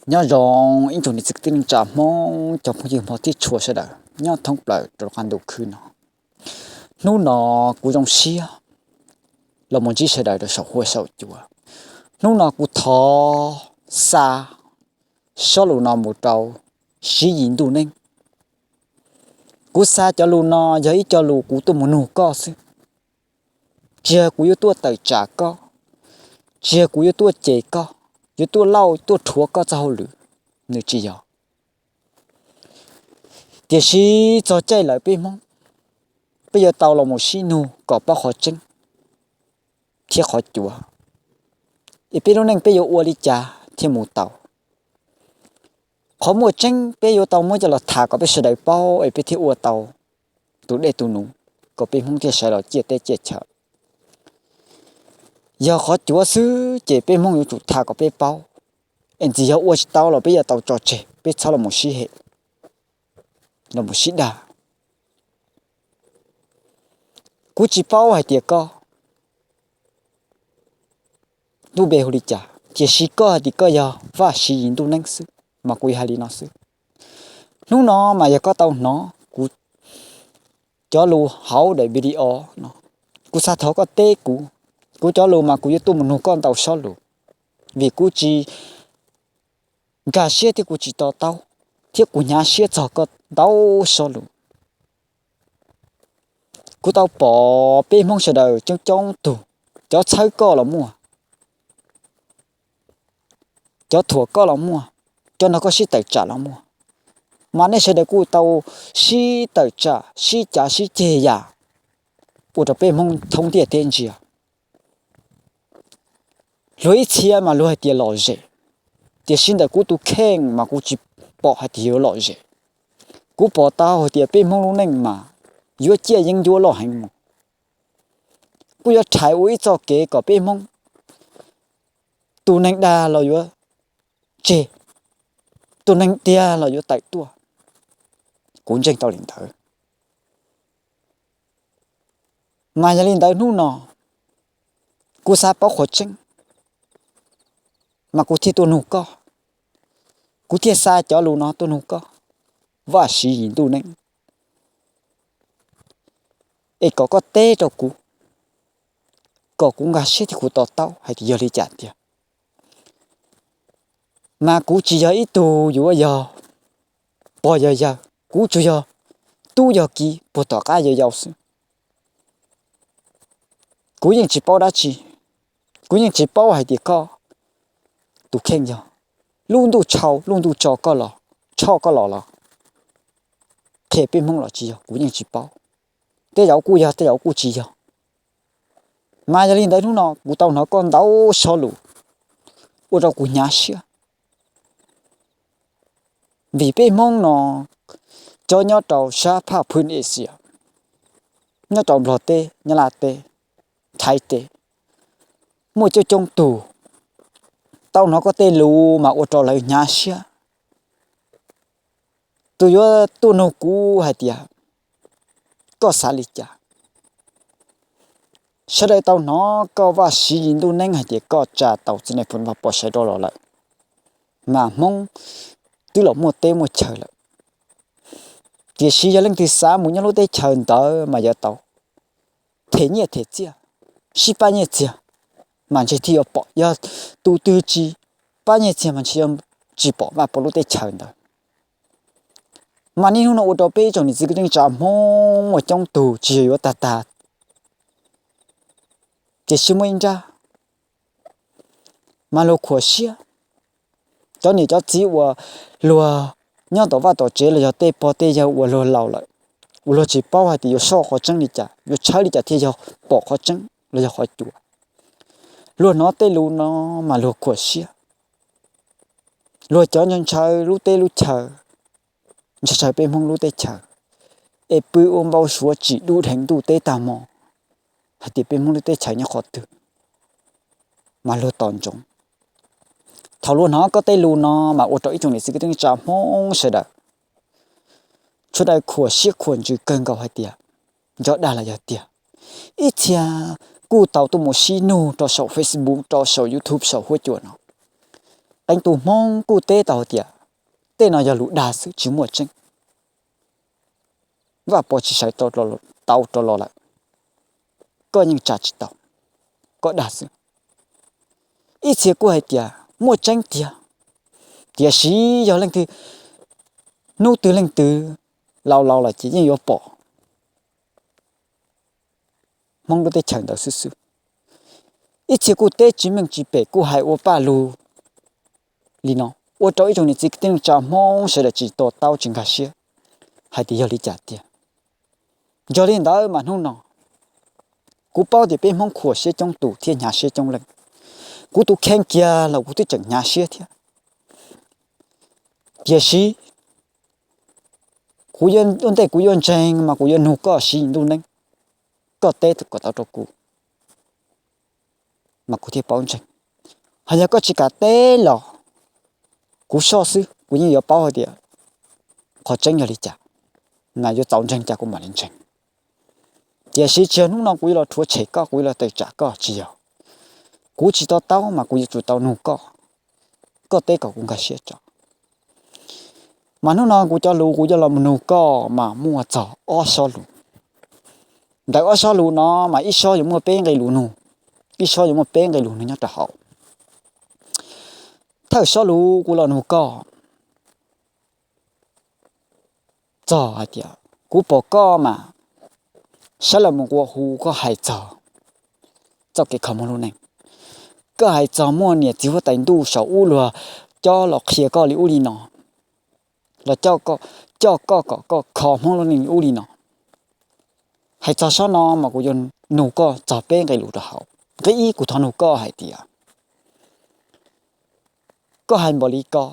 Nyob zoo ib tsoom niam txiv kwv tij neej tsa Hmoob cov phooj ywg hmov thiab tshua sawv daws nyob thoob plaws rau qab ntuj khwb no. Hnub no kuv zoo siab los mus ntsib sawv daws rau saum huab saum cua. Hnub no kuv thov xa sob lus no mus rau Siv Yis Ntuj Neeb. Kuv xa cov lus no yog ib co lus kuv tuaj mus nug koj xwb. Tsis yog kuv yuav tuaj tawm tsam koj, tsis yog kuv yuav tuaj cem koj, yuav tuaj lauj tuaj rhuav koj txoj hauj lwm, nws tsis yog. Tiam sis txog caij lawm peb Hmoob, peb yuav tau los mus sib nug kom paub qhov tseeb thiab qhov cuav, es peb lub neej peb yuav ua li cas thiaj mus tau. Qhov muaj tseeb peb yuav tau muab coj los tham kom peb sawv daws paub es peb thiaj ua tau tus dej tus num, kom peb Hmoob thiaj sawv los ciaj teb ciaj chaw. Yog qhov cuav xwb ces peb Hmoob yuav tsum tham kom peb paub, es txawm yog ua tsis tau los peb yuav tau tso tseg, peb txhob los mus sib hem, los mus sib dag. Kuv tsis paub hais tias koj lub npe hu li cas, tiam sis koj hais tias koj yog Vaj Siv Yis Ntuj Neeb xwb, mas kuv yuav hais li no xwb. Hnub no mas yog koj tau hnov kuv cov lus hauv daim video no, kuv xav thov koj teb kuv, kuv cov lus mas kuv yuav tuaj mus nug koj ntau sob lus, vim kuv tsis nkag siab thiab kuv tsis to taub, thiab kuv hnyav siab txog koj ntau sob lus. Kuv tau pom peb Hmoob sawv daws coob coob tug, cov txhawb koj los muaj, cov thuam koj los muaj, cov nrog koj sib tawm tsam los muaj, mas nej sawv daws kuj tau sib tawm tsam sib cav sib ceg yam ua rau peb Hmoob thoob ntiaj teb ntsia. Luag ib txhia mas luag hais tias lom zem, tiam sis ntawm kuv tus kheej mas kuv tsis pom hais tias yuav lom zem. Kuv pom tau hais tias peb Hmoob lub neej mas yuav ciaj yeeb ncuab loj heev mus. Kuj yuav rhais ua ib txoj kev kom peb Hmoob tus neeg dag los yuav tseg, tus neeg tiag los yuav tawm tuaj. Kuv ntseeg tau li ntawd. Mas yog li ntawd hnub no kuv xav paub qhov tseeb, mas kuv thiaj tuaj nug koj, kuv thiaj xa cov lus no tuaj nug koj, Vaj Siv Yis Ntuj Neeb, es kom koj teb rau kuv, kom kuv nkag siab thiab kuv to taub hais tias yog li cas tiag. Mas kuv tsis yog ib tug yuav yog pog yog yawg, kuv tsuas yog tub yog kiv puag tom qab yau yau xwb. Kuv yeej tsis paub dab tsi, kuv yeej tsis paub hais tias koj tus kheej yog lub ntuj tshau lub ntuj tso koj los, tshoj koj los los qhia peb Hmoob los tsis yog, kuv yeej tsis paub. Tej zaum kuj yog, tej zaum kuj tsis yog. Mas yog li ntawd hnub no kuv tau hnov koj ntau sob lus ua rau kuv hnyav siab. Vim peb Hmoob no cov nyob rau sab phaj phwj Asia, nyob rau Nplog teb, Nyab Laj teb, Thaib teb, muaj coob coob tug tau hnov koj tej lus mas ua rau lawv hnyav siab. Tus yuav tuaj nug kuv hais tias koj xav li cas? Sawv daws tau hnov koj Vaj Siv Yis Ntuj Neeb hais tias koj tsa tau txiv nai phoo Vaj Pov Saib Rov los lawm, mas Hmoob twb los muaj teb muaj chaw lawm. Tiam sis yog leej twg xav mus nyob lub teb chaws ntawd mas yuav tau them nyiaj them txiaj, sib pab nyiaj txiag, mas ntshe thiaj yuav pom. Yog tus twg tsis pab nyiaj txiag mas ntshe yuav tsis pom Vaj Pov lub teb chaws ntawd. Mas niaj hnub no ua rau peb ib tsoom niam txiv kwv tij neej tsa Hmoob muaj coob tug tsis yog yuav tag tag, tiam sis muaj ib nrab mas luag khuam siab. Cov niam cov txiv uas luag nyob tom vaj tom tsev los yog tej pog tej yawg uas luag laus lawm, uas luag tsis paub hais tias yuav soj qhov tseeb li cas, yuav tshawb li cas thiaj yog pom qhov tseeb los yog qhov cuav. Luag hnov tej lus no mas luag khuam siab. Luag cov ntshaw ntshaw lub teb lub chaw, ntshaw ntshaw peb Hmoob lub teb chaws, es pw ua npau suav tsim dub dheev ntuj teb tag hmo hais tias peb Hmoob lub teb chaws nyob qhov twg, mas luag tos ntsoov. Thaum luag hnov koj tej lus no mas ua rau ib tsoom niam txiv kwv tij neej tsa Hmoob sawv daws, sawv daws khuam siab khuam ntsws kawg nkaus hais tias yog dag los yog tiag. Ib txhia kuj tau tuaj mus sib nug rau saum Facebook, rau saum YouTube, saum huab cua no, Qee tus Hmoob kuj teb tau hais tias tej no yog lus dag xwb tsis muaj tseeb. Vaj Pov tsis sawv tau rov los lawm, koj yeej tsa tsis tau, koj dag xwb. Ib txhia kuj hais tias muaj tseeb tiag, tiam sis yog leej twg, hnub twg leej twg laus laus lawm ces yeej yuav pom Hmoob lub teb chaws ntawd xwb xwb. Ib txhia kuj teb tsis meej tsis pem kuj hais ua paj lug li no, ua rau ib tsoom niam txiv kwv tij neej tsa Hmoob sawv daws tsis to taub tsis nkag siab hais tias yog li cas tiag. Yog li ntawd mas hnub no kuv paub tias peb Hmoob khuam siab coob tus thiab hnyav siab coob leej. Kuv tus kheej kiag los kuv twb tseem hnyav siab thiab. Tiam sis kuv, ua ntej kuv yuav ntseeg mas kuv yuav nug koj siv ntuj neeb, koj teb kom tau rau kuv, mas kuv thiaj paub ntseeg. Hos yog koj tsis kam teb los kuv soj xwb kuv yeej yuav paub hais tias qhov tseeb yog li cas, mas yuav txaus ntseeg cas kuv mam li ntseeg. Tiam sis tsis yog hnub no kuv yuav los rhuav tshem koj, kuv yuav los tawm tsam koj, tsis yog. Kuv tsis to taub mas kuv yuav tsum tau nug koj, koj teb kom kuv nkag siab tso. Mas hnub no kuv cov lus kuv yuav los nug koj mas muaj txog ob sob lus. Ntawm ob sob lus no mas ib sob yuav muaj peb nqe lus nug, ib sob yuav muaj peb nqe lus nug nyob rau hauv. Thawj sob lus kuv los nug koj txog hais tias kuv pom koj mas sawv los mus nqua hu koj hais txog txoj kev kho Hmoob lub neej. Koj hais txog muaj niam txiv huab tais ntuj saum ub luag cob los qhia koj li ub li no, los coj koj kom koj kho Hmoob lub neej li ub li no. Hais txog sob no mas kuv yuav nug koj txog peb nqe lus rau hauv. Nqe ib kuv thov nug koj hais tias, koj hais npaum li ko,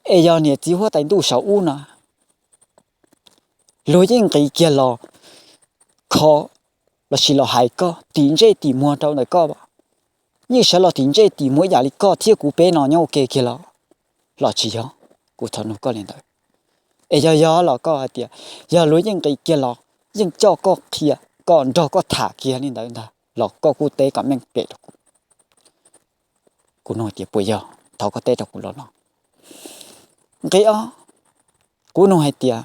es yog niam txiv huab tais ntuj saum ub no luag yeej nqis kiag los kho lossis los hais koj tim ntsej tim muag rau ntawm koj, yeej sawv los tim ntsej tim muag ib yam li koj thiab kuv peb no nyob ua ke kiag los, los tsis yog? Kuv thov nug koj li ntawd. Es yog yog los koj hais tias yog luag yeej nqis kiag los yeej coj koj qhia, koj nrog koj tham kiag li ntawd ntag los koj kuj teb kom meej pem rau kuv. Kuv nug tias puas yog, thov koj teb rau kuv los no. Nqe ob, kuv nug hais tias,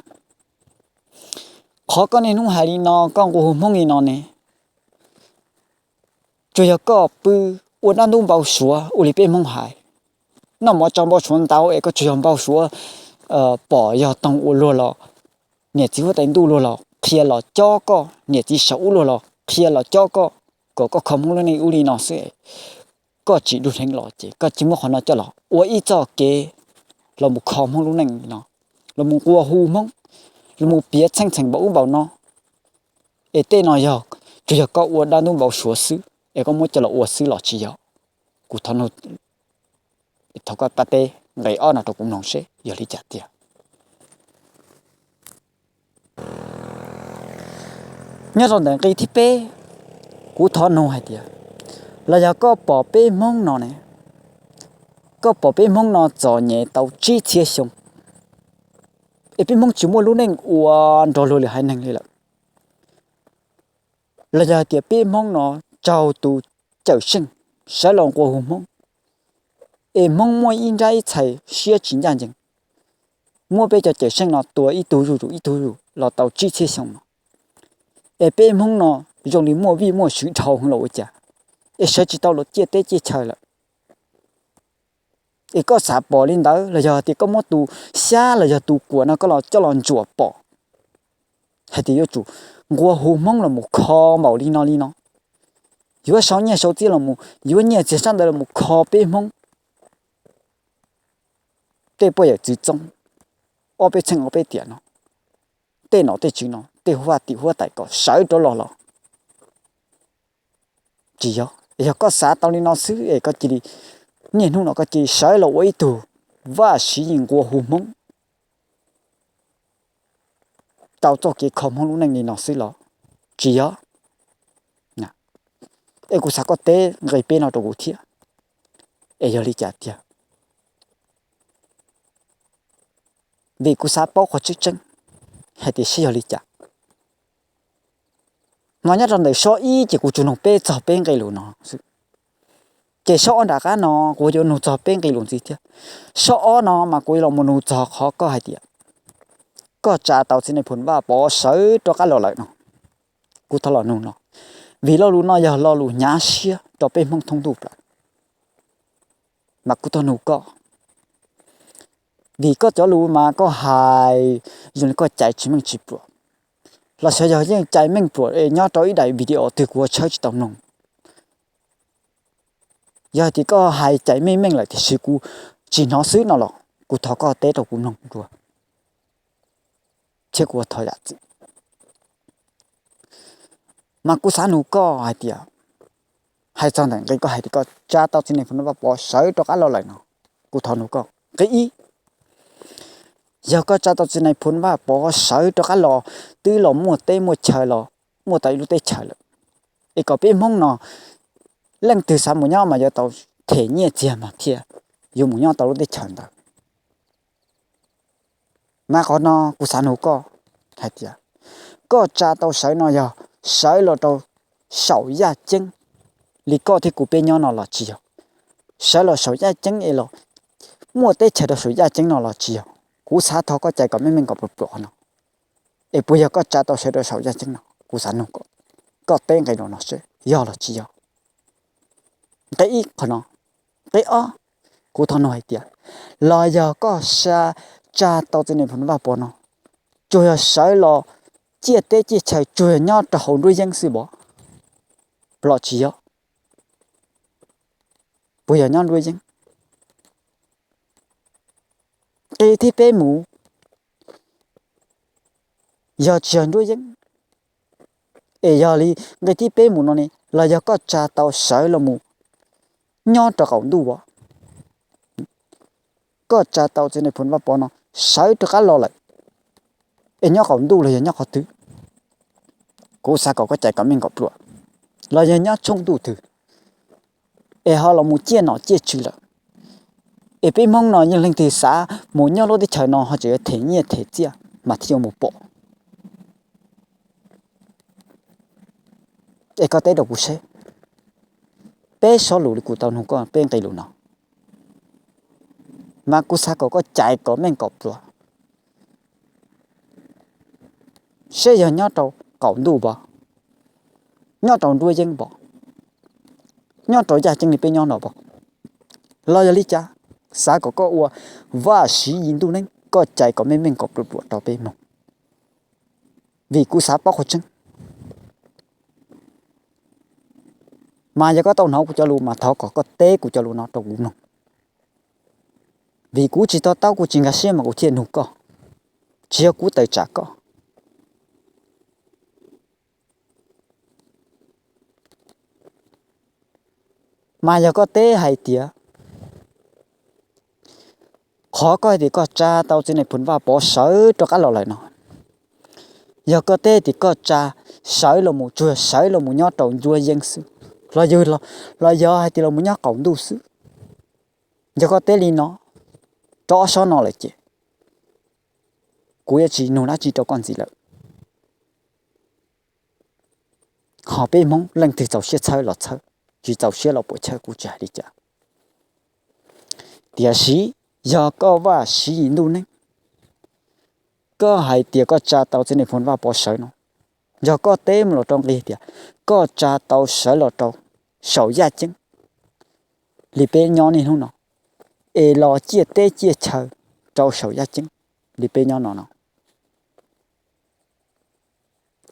qhov koj niaj hnub hais li no, koj nqua hu Hmoob li no ne, tsuas yog koj pw ua dab ntub npau suav ua li peb Hmoob hais, noj mov tsau npau suav ntau es koj tsuas yog npau suav pom yog toog ua luag los, niam txiv huab tais ntuj luag los qhia los cob koj, niam txiv saum ub luag los qhia los cob koj, kom koj kho Hmoob lub neej ub li no xwb. Koj tsis dub dheev los ces koj cia muab qhov no coj los ua ib txoj kev los mus kho Hmoob lub neej no, los mus nqua hu Hmoob, los mus piav txheej txheem npaum ub npaum no. Es tej no yog tsuas yog koj ua dab ntub npau suav xwb es koj muab coj los ua xwb los tsis yog? Kuv thov koj pab teb nqe ob no rau kuv mloog seb yog li cas tiag. Nyob rau ntawm nqe thib peb, kuv thov nug hais tias, los yog koj pom peb Hmoob no ne, koj pom peb Hmoob no txom nyem tau tsib txhiab xyoo, es peb Hmoob tsis muaj lub neej ua nrog luag lwm haiv neeg li lawm, los yog hais tias peb Hmoob no raug tus cawm seej sawv los nqua hu Hmoob, es Hmoob muaj ib nrab ib txhais siab tsis ncaj ncees, muab peb cov cawm seej no tua ib tug zuj zus ib tug zuj zus los tau tsib txhiab xyoo no, es peb Hmoob no zoo li muaj vij muaj sw dhau heev los ua cas, es sawv tsis tau los ciaj teb ciaj chaw lawm. Es koj xav pom li ntawd los yog tias koj muab tus xyab los yog tus kuam no koj los coj los ntsuam pom hais tias yuav tsum nqua hu Hmoob los mus kho npaum li no li no, yuav sau nyiaj sau txiaj los mus, yuav nyiaj txiag sab ntawd los mus kho peb Hmoob tej poj yawm txwv txoob, ob peb txheej ob peb tiam no, tej nom tej tswv no, tej huab tim huab tais kom sawv rov los los? Tsis yog. Yog koj xav tau li no xwb es koj cia li, niaj hnub no koj cia li sawv los ua ib tug vaj siv yeej nqua hu Hmoob tau txoj kev kho Hmoob lub neej li no xwb los? Tsis yog. Es kuv xav koj teb nqe peb no rau kuv thiab, es yog li cas tiag? Vim kuv xav paub qhov tseeb tseeb hais tias saib yog li cas. Mas nyob rau ntawm sob ib ces kuv tsuas nug peb txog peb nqe lus no xwb. Ces sob ob nram qab no kuv yuav nug txog peb nqe lus ntxiv thiab. Sob ob no mas kuv yuav los mus nug txog qhov koj hais tias koj tsa tau txiv nais phoo Vaj Pov sawv rov qab los lawm no. Kuv thov los nug no, vim lo lus no yog lo lus hnyav siab rau peb Hmoob thoob ntuj plaws, mas kuv thov nug koj, vim koj cov lus mas koj hais zoo li koj cai tsis meej tsis pluam, los xyov yog yeej cai meej pluam es nyob rau ib daim video twg kuv ua tshawb tsis tau mloog. Yog hais tias koj hais cai meej meej lawm tiam sis kuv tsis hnov xwb no los kuv thov koj teb rau kuv mloog dua, thiab kuv ua thov yam txim. Mas kuv xav nug koj hais tias, hais txog ntawm nqe koj hais tias koj tsa tau txiv nais phoo Vaj Pov sawv rov qab los lawm no, kuv thov nug koj nqe ib, yog koj tsa tau txiv nais phoo Vaj Pov sawv rov qab los, twb los muaj teb muaj chaw los muaj tau ib lub teb chaws lawm, es kom peb Hmoob no leej twg xav mus nyob mas yuav tau them nyiaj txiag mas thiaj yuav mus nyob tau lub teb chaws ntawd. Mas qhov no kuv xav nug koj hais tias koj tsa tau sawv no yog sawv los rau saum yaj ceeb li koj thiab kuv peb nyob no los tsis yog? Sawv los saum yaj ceeb es los muaj teb chaws rau saum yaj ceeb no los tsis yog? Kuv xav thov koj cai kom meej meej kom pluag pluag qhov no. Es puas yog koj tsa tau sawv rau saum yaj ceeb no? Kuv xav nug koj teb nqe no no seb yog los tsis yog. Nqe ib qhov no. Nqe ob, kuv thov nug hais tias, los yog koj tsa tau txiv nais phoo Vaj Pov no tsuas yog sawv los ciaj teb ciaj chaw tsuas yog nyob rau hauv nruab yeeb xwb pov, los tsis yog? Puas yog nyob nruab yeeb? Nqe thib peb mus, yog tsis yog nruab yeeb, es yog li nqe thib peb mus no ne, los yog koj tsa tau sawv los mus nyob rau qaum ntuj pov? Koj tsa tau txiv nais phoo Vaj Pov no sawv rov qab los lawm, es nyob qaum ntuj los yog nyob qhov twg? Kuv xav kom koj cai kom meej kom pluag. Los yog nyob tshooj ntuj twg, es ho los mus ciaj nom ciaj tswv lawm, es peb Hmoob no yeej leej twg xav mus nyob lub teb chaws no ho tseem yuav them nyiaj them txiaj mas thiaj yuav mus pom. Es koj teb rau kuv seb, peb sob lus li kuv tau nug koj peb nqe lus no, mas kuv xav kom koj cai kom meej kom pluag, seb yog nyob rau qaum ntuj pov, nyob rau nruab yeeb pov, nyob rau yaj ceeb li peb nyob no pov, los yog li cas, xav kom koj ua Vaj Siv Yis Ntuj Neeb, koj cai kom meej meej kom pluag pluag rau peb mloog, vim kuv xav paub qhov tseeb. Mas yog koj tau hnov kuv cov lus mas thov kom koj teb kuv cov lus no rau kuv mloog, vim kuv tsis to taub kuv tsis nkag siab mas kuv thiaj nug koj, tsis yog kuv tawm tsam koj. Mas yog koj teb hais tias, qhov koj hais tias koj tsa tau txiv nais phoo Vaj Pov sawv rov qab los lawm no, yog koj teb tias koj tsa sawv los mus tsuas sawv los mus nyob rau nruab yeeb xwb, los yog, los yog hais tias los mus nyob qaum ntuj xwb, yog koj teb li no rau ob sob no lawm ces kuv yuav tsis nug dab tsi rau koj ntxiv lawm. Ho peb Hmoob leej twg txaus siab txhawb los txhawb, tsis txaus siab los puas chawj kuv tsis hais li cas. Tiam sis yog koj Vaj Siv Yis Ntuj Neeb, koj hais tias koj tsa tau txiv nais phoo Vaj Pov sawv no, yog koj teb mus los rau nqi tias koj tsa tau sawv los rau saum yaj ceeb li peb nyob niaj hnub no, es los ciaj teb ciaj chaw rau saum yaj ceeb li peb nyob no no,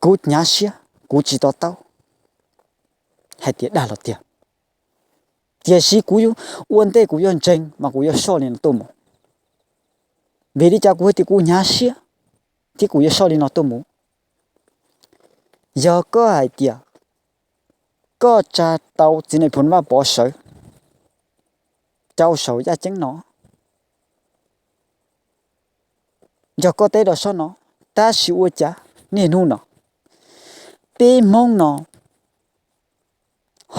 kuv hnyav siab, kuv tsis to taub hais tias dag los tiag. Tiam sis kuv ua ntej kuv yuav ntseeg mas kuv yuav soj li no tuaj mus. Vim li cas kuv hais tias kuv hnyav siab thiab kuv yuav soj li no tuaj mus? Yog koj hais tias koj tsa tau txiv nais phoo Vaj Pov sawv rau saum yaj ceeb no, yog koj teb rau sob no, tab sis ua cas niaj hnub no peb Hmoob no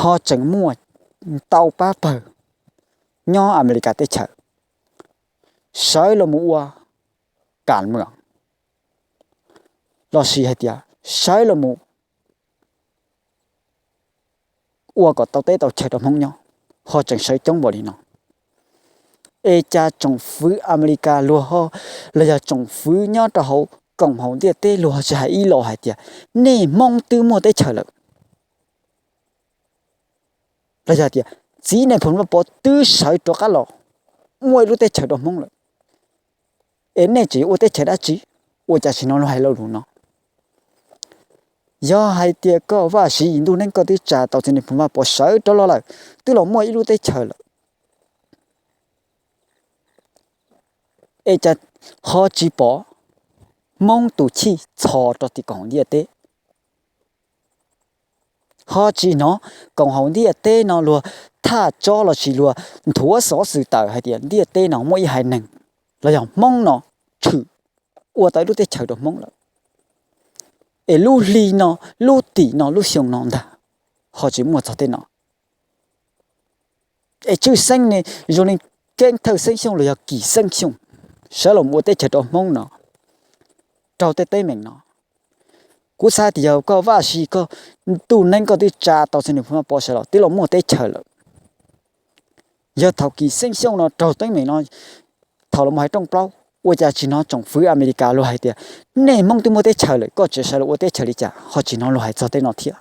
ho tseem muaj ntau pab pawg nyob Amelikas teb chaws sawv los mus ua kam mus, los sis hais tias sawv los mus ua kom tau teb tau chaw rau Hmoob nyob, ho tseem sawv coob npaum li no. Es cas tsoom fwv Amelikas luag ho, los yog tsoom fwv nyob rau hauv koom haum ntiaj teb luag ho tsis hais ib los hais tias nej Hmoob twb muaj teb chaws lawm, los yog tias txiv Nais Phoo Vaj Pov twb sawv rov qab los muaj ib lub teb chaws rau Hmoob lawm, es nej tseem yuav ua teb chaws dab tsi? Ua cas tsis hnov luag hais lo lus no? Yog hais tias koj Vaj Siv Yis Ntuj Neeb koj twb tsa tau txiv Nais Phoo Vaj Pov sawv rov los lawm, twb los muaj ib lub teb chaws lawm, es cas ho tsis pom Hmoob tus chij txhos rau tim koom haum ntiaj teb? Ho tsis hnov koom haum ntiaj teb no luag thaj tsob los sis luag nthuav xov xwm tawm hais tias ntiaj teb no muaj ib haiv neeg los yog Hmoob no tshwm ua tau ib lub teb chaws rau Hmoob lawm, es lub hli no, lub tim no, lub xyoo no ntag ho tsis muaj txog tej no. Es tshwj xeeb ne zoo li Keeb Thawj Xeeb Xyooj los yog Kim Xeeb Xyooj sawv los ua teb chaws rau Hmoob no, raug tej teeb meem no. Kuv xav tias yog koj Vaj Siv Yis Ntuj Neeb koj twb tsa tau txiv Nais Phoo Vaj Pov sawv los twb los muaj teb chaws lawm. Yog thaum Kim Xeeb Xyooj no raug teeb meem no, thaum los hais rooj plaub, ua cas tsis hnov tsoom fwv Amelikas luag hais tias nej Hmoob twb muaj teb chaws lawm, koj tseem sawv los ua teb chaws li cas ho tsis hnov luag hais txog tej no thiab?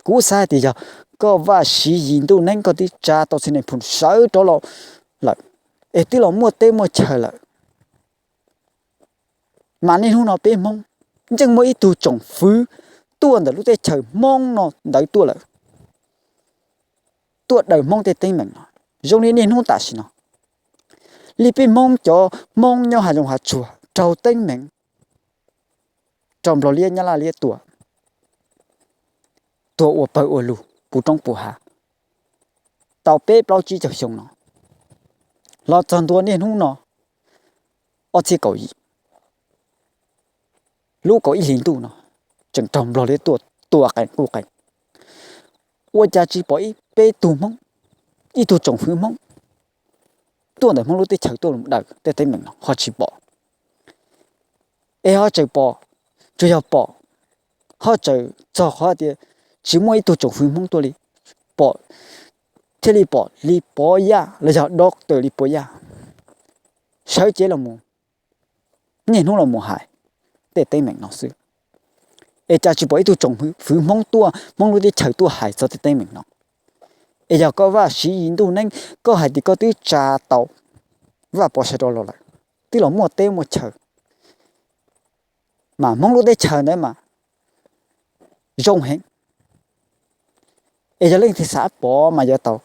Kuv xav tias yog koj Vaj Siv Yis Ntuj Neeb koj twb tsa tau txiv Nais Phoo sawv rov los lawm, es twb los muaj teb muaj chaw lawm, mas niaj hnub no peb Hmoob yeej muaj ib tug tsoom fwv tuaj ntawm lub teb chaws Hmoob no ntawd tuaj lawm, tuaj daws Hmoob tej teeb meem no. Zoo li niaj hnub tam sim no, li peb Hmoob cov Hmoob nyob hav zoov hav tsuag raug teeb meem, raug Nplog liab Nyab Laj liab tua, tuag ua pawg ua lug puv roob puv hav tau peb plaub tsib caug xyoo no, los txog ntua niaj hnub no ob txhiab kaum yim, lub kaum ib hlis ntuj no tseem raug Nplog liab tua, tua qees quj qees. Ua cas tsis pom ib peb tug Hmoob, ib tug tsoom fwv Hmoob tuaj ntawm Hmoob lub teb chaws tuaj daws tej teeb meem no ho tsis pom? Es ho tseem pom, tsuas yog pom, ho tseem txog qhov tias tsis muaj ib tug tsoom fwv Hmoob tuaj li, pom, thiaj li pom Lis Pov Yaj los yog doctor Lis Pov Yaj sawv cev los mus niaj hnub los mus hais tej teeb meem no xwb. Es cas tsis pom ib tug tsoom fwv Hmoob tuaj Hmoob lub teb chaws tuaj hais txog tej teeb meem no? Es yog koj Vaj Siv Yis Ntuj Neeb koj hais tias koj twb tsa tau Vaj Pov sawv rov los lawm, twb los muaj teb muaj chaw, mas Hmoob lub teb chaws ntawd mas zoo heev. Es yog leej twg xav pov mas yuav tau,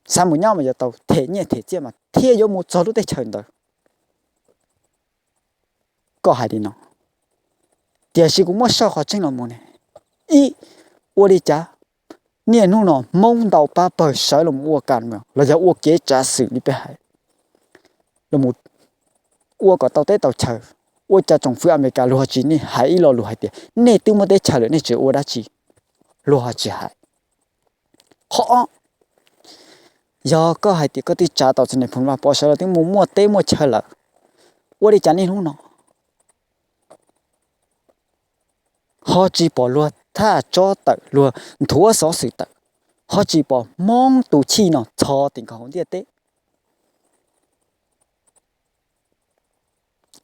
xav mus nyob mas yuav tau them nyiaj them txiaj mas thiaj yuav mus txog lub teb chaws ntawd. Koj hais li no, tiam sis kuv muab soj qhov tseeb los mus ne, ib, ua li cas niaj hnub no Hmoob ntau pab pawg sawv los ua kas mus los yog ua kev tsav xwm li peb hais, los ua kom tau teb tau chaw, ua cas tsoom fwv Amelikas luag ho tsis hais ib lo lus hais tias nej twb muaj teb chaws lawm nej tseem ua dab tsi? Luag ho tsis hais. Qhov ob, yog koj hais tias koj twb tsa tau txiv Nais Phoo Vaj Pov sawv los twb mus muaj teb muaj chaw lawm, ua li cas niaj hnub no ho tsis pom luag thaj tsob tawm, luag nthuav xov xwm tawm, ho tsis pom Hmoob tus chij no txhos tim koom haum ntiaj teb?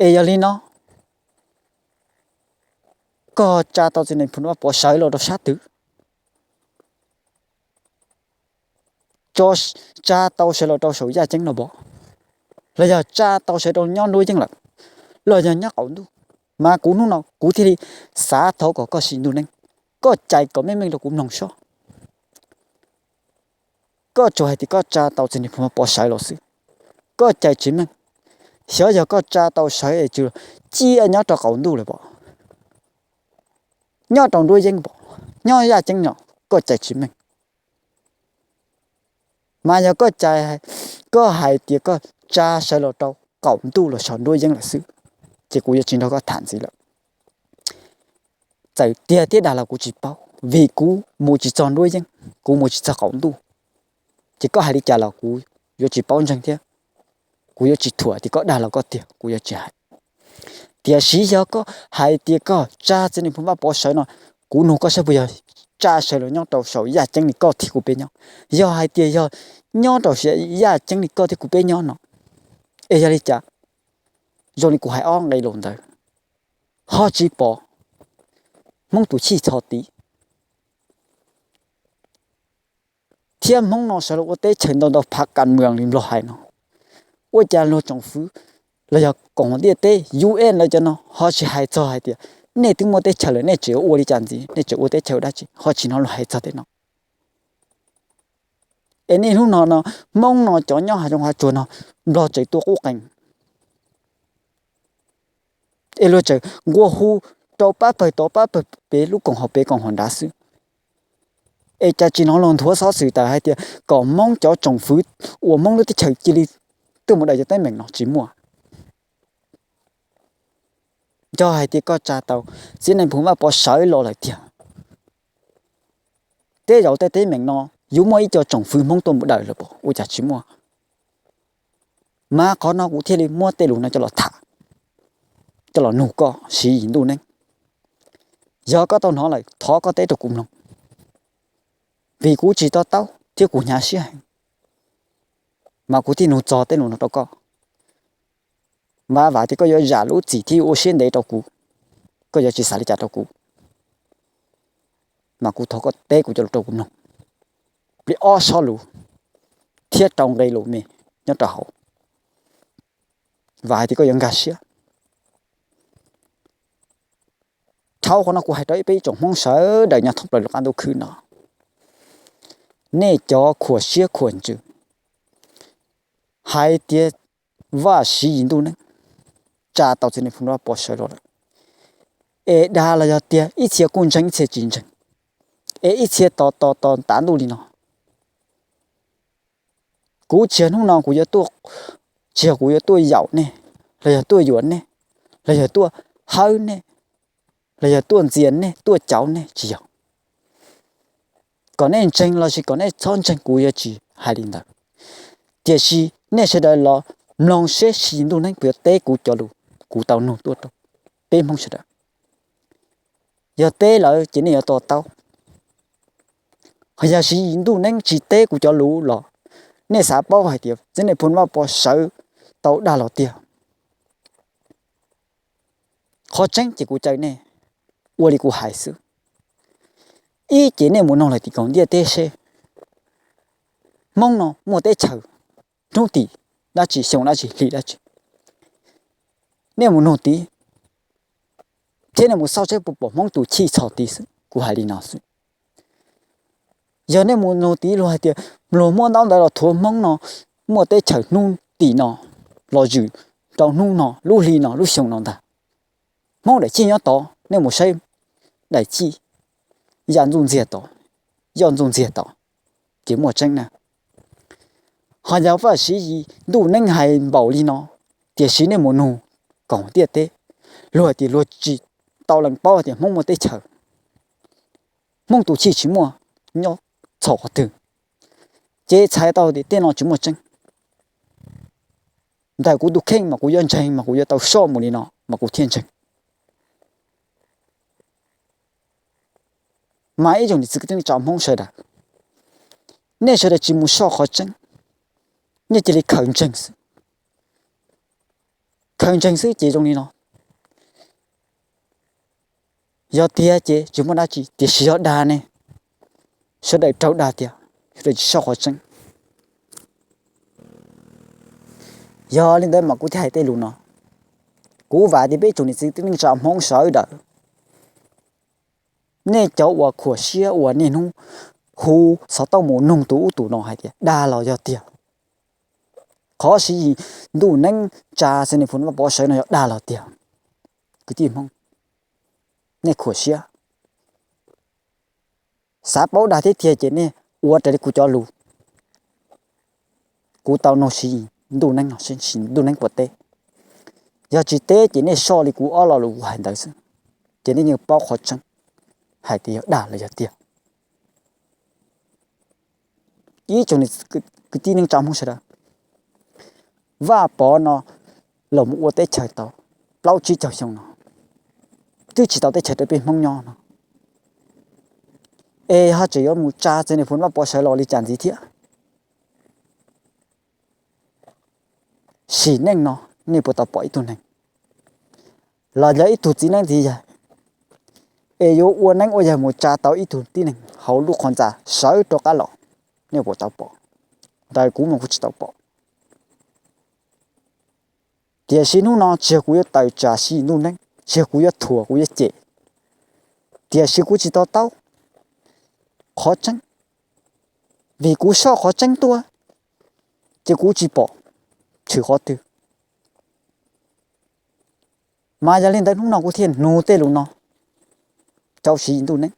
Es yog li no, koj tsa tau txiv Nais Phoo Vaj Pov sawv los rau sab twg? Tsa tau sawv los rau saum yaj ceeb no pov, los yog tsa tau sawv rau nyob nruab yeeb lawm, los yog nyob qaum ntuj? Mas kuv hnub no kuv thiaj li xav thov kom koj Siv Ntuj Neeb, koj cais kom meej meej rau kuv mloog sob. Koj tsuas hais tias koj tsa tau txiv Nais Phoo Vaj Pov sawv los xwb, koj cais tsis meej. Xyov yog koj tsa tau sawv es tsuas ciaj nyob rau qaum ntuj lawm pov, nyob rau nruab yeeb pov, nyob yaj ceeb no, koj cais tsis meej. Mas yog koj cais, koj hais tias koj tsa sawv los rau qaum ntuj los saum nruab yeeb lawm xwb, ces kuv yuav tsis nrog koj tham ntxiv lawm. Txawm tiag thiab dag los kuv tsis paub, vim kuv mus tsis txog nruab yeeb, kuv mus tsis txog qaum ntuj, ces koj hais li cas los kuv yuav tsis paub ntseeg thiab kuv yuav tsis thuam tias koj dag los koj tiag, kuv yuav tsis hais. Tiam sis yog koj hais tias koj tsa txiv Nais Phoo Vaj Pov sawv no, kuv nug koj saib puas yog tsa sawv los nyob rau saum yaj ceeb li koj thiab kuv peb nyob. Yog hais tias yog nyob rau saum yaj ceeb li koj thiab kuv peb nyob no, es yog li cas zoo li kuv hais ob nqe lus ntawd ho tsis pom Hmoob tus chij txhos tiv thiab Hmoob no sawv los ua teb chaws ntau ntau phav kas mwam li Nplog hais no? Ua cas luag tsoom fwv los yog koom ntiaj teb U N lawv cov no ho tsis hais txog hais tias nej twb muaj teb chaws lawm, nej tseem ua li cas ntxiv, nej tseem ua teb chaws dab tsi, ho tsis hnov luag hais txog tej no? Es niaj hnub no no, Hmoob no cov nyob hav zoov hav tsuag no, Nplog tseem tua qub qees, es luag tseem nqua hu rau pab pawg tod pab pawg pem, lub koom haum pem koom haum nrad xwb. Es cas tsis hnov luag nthuav xov xwm tawm hais tias kom Hmoob cov tsoom fwv uas Hmoob lub teb chaws cia li tuaj mus daws cov teeb meem no? Tsis muaj. Yog hais tias koj tsa tau txiv Nais Phoo Vaj Pov sawv los lawm tiag, tej zaum tej teeb meem no yuav muaj ib co tsoom fwv Hmoob tuaj mus daws lawm pob? Ua cas tsis muaj? Mas qhov no kuv thiaj li muab tej lus no coj los tham, coj los nug koj Siv Yis Ntuj Neeb. Yog koj tau hnov lawm thov koj teb rau kuv mloog, vim kuv tsis to taub thiab kuv hnyav siab heev, mas kuv thiaj nug txog tej lus no rau koj. Mas vam tias koj yuav zam lub txim thiab yuav ua siab ntev rau kuv, koj yuav tsis xav li cas rau kuv, mas kuv thov koj teb kuv cov lus rau kuv mloog. Plis ob sob lus thiab rau nqe lus me nyob rau hauv, vam hais tias koj yuav nkag siab. Thaum qhov no kuv hais rau ib peb ib tsoom Hmoob sawv daws nyob thoob plaws lub qab ntuj khwb no, nej cov khuam siab khuam ntsws hais tias Vaj Siv Yis Ntuj Neeb tsa tau txiv Nais Phoo Vaj Pov sawv los lawm, es dag los yog tiag, ib txhia kuj ntseeg ib txhia tsis ntseeg, es ib txhia tos tos tos tav ntuj li no. Kuv tsis yog hnub no kuv yuav tuaj, tsis yog kuv yuav tuaj yaum nej, los yog tuaj yuam nej, los yog tuaj hawb nej, los yog tuaj ntxias nej, tuaj cauv nej, tsis yog. Kom nej ntseeg lossis kom nej txhob ntseeg kuv yuav tsis hais li ntawd. Tiam sis nej sawv daws los mloog seb Siv Yis Ntuj Neeb puas yuav teb kuv cov lus kuv tau nug tuaj rau peb Hmoob sawv daws. Yog teb lawm ces nej yuav to taub. Ho yog Siv Yis Ntuj Neeb tsis teb kuv cov lus los nej xav paub hais tias txiv Nais Phoo Vaj Pov sawv tau dag los tiag. Qhov tseeb ces kuv caw nej ua li kuv hais xwb. Ib ces nej mus noog lawm tim koom ntiaj teb seb Hmoob no muaj teb chaws hnub tim dab tsi, xyoo dab tsi, hli dab tsi. Nej mus noog tid, thiab nej mus xauj seb puas pom Hmoob tus chij txhos tid xwb, kuv hais li no xwb. Yog nej mus noog tid luag hais tias luag muab ntaub ntawv los thuav Hmoob no muaj teb chaws hnub tim no los ywm rau hnub no, lub hli no, lub xyoo no ntag. Hmoob daim chij nyob tod, nej mus saib daim chij, yaj ntxuj ntxiag tod, yoj ntxuj ntxiag tod, ces muaj tseeb na. Ho yog Vaj Siv Yis Ntuj Neeb hais npaum li no, tiam sis nej mus nug koom ntiaj teb, luag hais tias luag tsis tau lees paub tias Hmoob muaj teb chaws, Hmoob tus chij tsis muaj nyob txhos qhov twg, ces txhais tau tias tej no tsis muaj tseeb. Ntawm kuv tus kheej mas kuv yuav ntseeg mas kuv yuav tau soj mus li no mas kuv thiaj ntseeg. Mas ib tsoom niam txiv kwv tij neej tsa Hmoob sawv daws, nej sawv daws tsis mus soj qhov tseeb, nej cia li khaws ntseeg xwb. Khaws ntseeg xwb ces zoo li no. Yog tiag ces tsis muaj dab tsi, tiam sis yog dag ne, sawv daws raug dag tiag, sawv daws tsis soj qhov tseeb. Yog li ntawd mas kuv thiaj hais tej lus no. Kuv vam tias peb tsoom niam txiv kwv tij neej tsa Hmoob sawv daws, nej cov uas khuam siab uas niaj hnub hu xov tooj mus nug tus ub tus no hais tias dag los yog tiag, qhov Siv Yis Ntuj Neeb tsa Xeem Lis Phoo Vaj Pov sawv no yog dag los tiag. Kwv tij Hmoob, nej khuam siab, xav paub dag thiab tiag ces nej ua raws li kuv cov lus. Kuv tau nug Siv Yis Ntuj Neeb no, Siv Yis Ntuj Neeb puas teb. Yog tsis teb ces nej soj li kuv ob lo lus kuv hais ntawd xwb, ces nej yeej paub qhov tseeb hais tias yog dag los yog tiag. Ib tsoom kwv tij neej tsa Hmoob sawv daws, Vaj Pov no los mus ua teb chaws tau plaub tsib caug xyoo no, twb tsis tau teb chaws rau peb Hmoob nyob no. es ho tseem yuav mus tsa txiv Nais Phoo Vaj Pov sawv los li cas ntxiv thiab? Sim neej no nej puas tau pom ib tug neeg los yog ib tug txiv neeb txiv yaig es yuav ua neeb ua yaig mus tsa tau ib tug tib neeg hauv lub qhov ntxa sawv rov qab los? Nej puas tau pom? Ntawm kuv mas kuv tsis tau pom. Tiam sis hnub no tsis yog kuv yuav tawm tsam sim ntuj neeb, tsis yog kuv yuav thuam kuv yuav cem, tiam sis kuv tsis to taub qhov tseeb, vim kuv soj qhov tseeb tuaj ces kuv tsis pom tshwm qhov twg. Mas yog li ntawd hnub no kuv thiaj nug tej lus no rau sim ntuj neeb.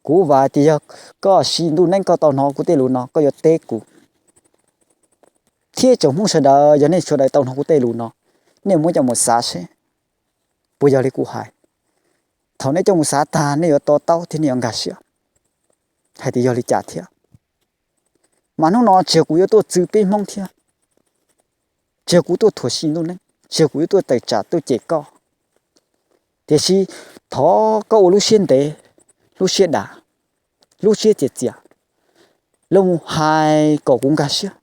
Kuv vam tias yog koj sim ntuj neeb koj tau hnov kuv tej lus no koj yuav teb kuv, thiab tsoom Hmoob sawv daws yog nej sawv daws tau hnov kuv tej lus no, nej muab coj mus xav seb puas yog li kuv hais. Thaum nej coj mus xav tag nej yuav to taub thiab nej yuav nkag siab hais tias yog li cas thiab. Mas hnub no tsis yog kuv yuav tuaj txwv peb Hmoob thiab, tsis yog kuv tuaj thuam sim ntuj neeb, tsis yog kuv yuav tuaj tawm tsam tuaj cem koj, tiam sis thov koj ua lub siab ntev, lub siab dav, lub siab txias txias, los mus hais kom kuv nkag siab,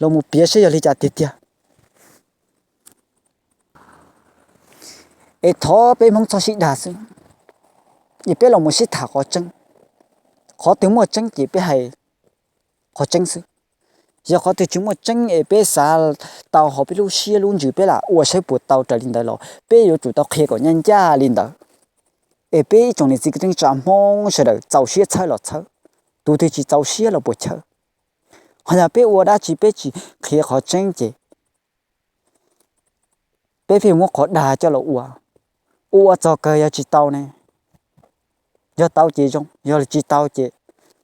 los mus piav seb yog li cas tiag tiag. Es thov peb Hmoob txhob sib dag xwb, es peb los mus sib tham qhov tseeb. Qhov twg muaj tseeb ces peb hais qhov tseeb xwb. Yog qhov twg tsis muaj tseeb es peb xav tau hauv peb lub siab lub ntsws peb lam ua saib puas tau raws li ntawd los peb yuav tsum tau qhia kom ncaj ncaj li ntawd, es peb ib tsoom niam txiv kwv tij neej tsa Hmoob sawv daws txaus siab txhawb los txhawb, tus twg tsis txaus siab los puas chawb. Ho yog peb ua dab tsi peb tsis qhia qhov tseeb ces peb pheej muab qhov dag coj los ua, ua ua txog kawg yog tsis tau ne, yog tau ces zoo, yog tsis tau ces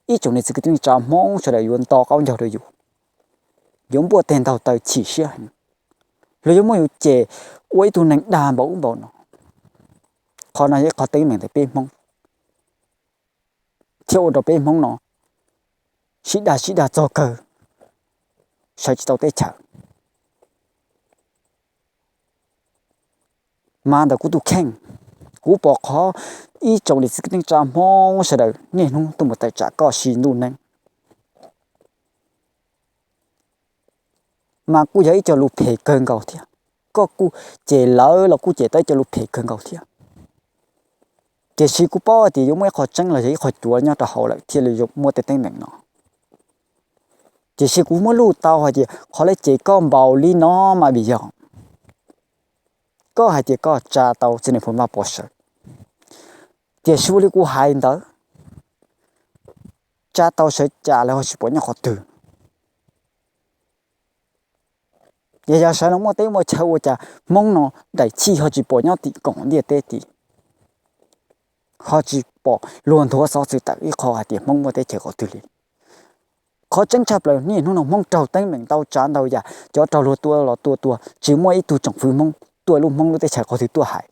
ib tsoom niam txiv kwv tij neej tsa Hmoob sawv daws yuav nto qaub ncaug rau yus, yuav npuaj teg ntaug taw chim siab heev, los yuav muab yus cem ua ib tug neeg dag npaum ub npaum no. Qhov no yog ib qhov teeb meem ntawm peb Hmoob, thiab ua rau peb Hmoob no sib dag sib dag txog kawg sawv tsis tau teb chaws. Mas ntawm kuv tus kheej, kuv pom qhov ib tsoom niam txiv kwv tij neej tsa Hmoob sawv daws niaj hnub tuaj mus tawm tsam koj sim ntuj neeb, mas kuj yog ib co lus phem kawg nkaus thiab. Koj kuj cem lawv los kuj cem tau ib co lus phem kawg nkaus thiab. Tiam sis kuv paub tias yuav muaj ib qho tseeb los yog ib qho cuav nyob rau hauv lawm thiaj li yuav muaj tej teeb meem no. Tiam sis kuv muab luj tau hais tias qhov lawv cem koj npaum li no mas vim yog koj hais tias koj tsa tau txiv Nais Phoo Vaj Pov sawv, tiam sis ua li kuv hais ntawd, tsa tau sawv cas lawv ho tsis pom nyob qhov twg. Yog, yog sawv los muaj teb muaj chaw ua cas Hmoob no daim chij ho tsis pom nyob tim koom ntiaj teb tid, ho tsis pom luag nthuav xov xwm tawm ib qho hais tias Hmoob muaj teb chaws qhov twg li. Qhov tseeb tshaj plaws niaj hnub no Hmoob raug teeb meem ntau tsav ntau yam, cov raug luag tua los tua tuag tsis muaj ib tug tsoom fwv Hmoob tuaj lub Hmoob lub teb chaws qhov twg tuaj hais.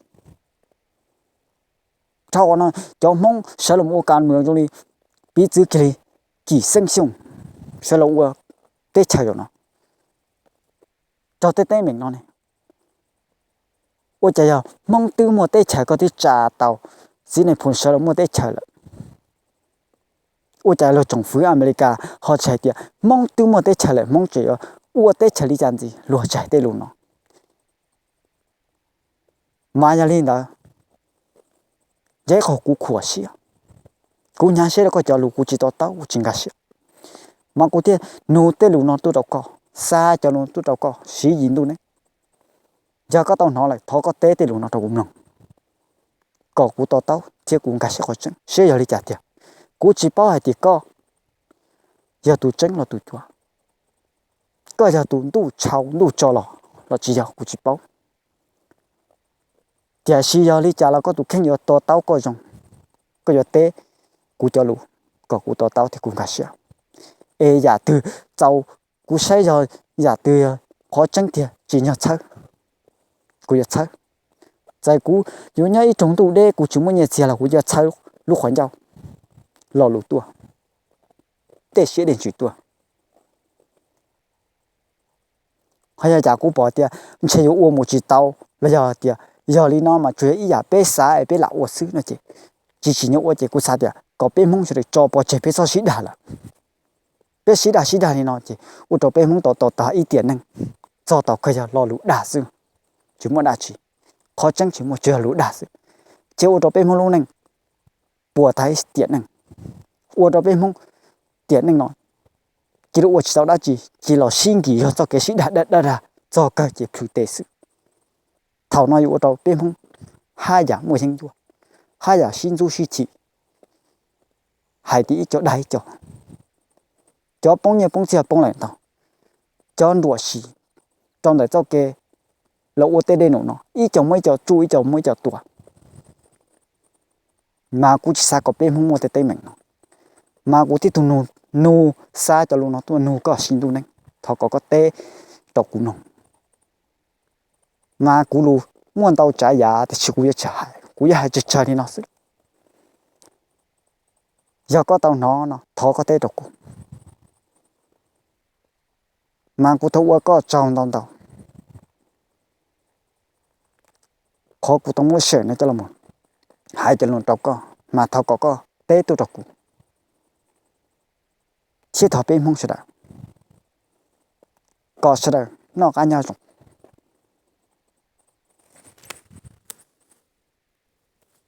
Dhau qhov no cov Hmoob sawv los ua kas mws zoo li piv txwv kiag li Kim Xeej Xyooj sawv los ua teb chaws zaum no, raug tej teeb meem no ne, ua cas yog Hmoob twb muaj teb chaws koj twb tsa tau txiv Nais Phoo sawv los muaj teb chaws lawm, ua cas luag tsoom fwv Amelikas ho tsis hais tias Hmoob twb muaj teb chaws lawm Hmoob tseem yuav ua teb chaws li cas ntxiv, luag tsis hais tej lus no. Mas yog li ntawd, yog ib qho kuv khuam siab, kuv hnyav siab rau koj cov lus kuv tsis to taub kuv tsis nkag siab, mas kuv thiaj nug tej lus no tuaj rau koj, xa cov lus tuaj rau koj siv yim ntuj neeb. Yog koj tau hnov lawm thov koj teb tej lus no rau kuv mloog, kom kuv to taub thiab kuv nkag siab qhov tseeb seb yog li cas tiag. Kuv tsis paub hais tias koj yog tus tseeb los tus cuav, koj yog tus ntuj tshau ntuj tso los los tsis yog kuv tsis paub. Tiam sis yog li cas los koj tus kheej yuav to taub koj zoo, koj yuav teb kuv cov lus kom kuv to taub thiab kuv nkag siab. Es yam twg txaus kuv saib yog yam twg qhov tseeb tiag tsim nyog txhawb, kuv yuav txhawb. Txawm kuv yuav nyob ib roog ntuj deb kuv tsis muaj nyiaj txiag los kuv yuav txhawb lub qhov ncauj lo lus tuaj, tej siab dej ntsws tuaj. Ho yog cas kuv pom tias ntshe yuav ua mus tsis tau, los yog tias yog li no mas tsuas yog ib yam peb xav es peb lam ua xwb no ces tsis tsim nyog ua ces kuv xav tias kom peb Hmoob sawv daws tso pov tseg peb txhob sib dag lawm. Peb sib dag sib dag li no ces ua rau peb Hmoob tau tau tag ib tiam neej, txog tau kawg yog lo lus dag xwb, tsis muaj dab tsi. Qhov tseeb tsis muaj, tsuas yog lus dag xwb, ces ua rau peb Hmoob lub neej puas tag ib tiam neej, ua rau peb Hmoob tiam neej no cia li ua tsis tau dab tsi, cia li los sib nkis yog txoj kev sib dag dag dag dag txog kawg ces plhws tes xwb. Thaum no yuav ua rau peb Hmoob haj yam muaj yeeb ncuab, haj yam sib ntxub sib chim, hais tias ib co dag ib co, cov poob nyiaj poob txiaj poob lawm ntau, cov nruam sim rau ntawm txoj kev los ua tej dej num no ib co muab ib co tsuj, ib co muab ib co tua. Mas kuv tsis xav kom peb Hmoob muaj tej teeb meem no, mas kuv thiaj tug nug, nug xa cov lus no tuaj nug koj Xib Ntuj Neeb, thov kom koj teb rau kuv noog. Mas kuv lus muaj ntau tsav yam tiam sis kuv yuav tsis hais, kuv yuav hais tsawg tsawg li no xwb. Yog koj tau hnov no thov koj teb rau kuv, mas kuv thov ua koj tsaug ntau ntau. Qhov kuv tau muab sawm no coj los hais cov lus rau koj mas thov kom koj teb tuaj rau kuv, thiab thov peb Hmoob sawv daws kom sawv daws noj qab nyob zoo.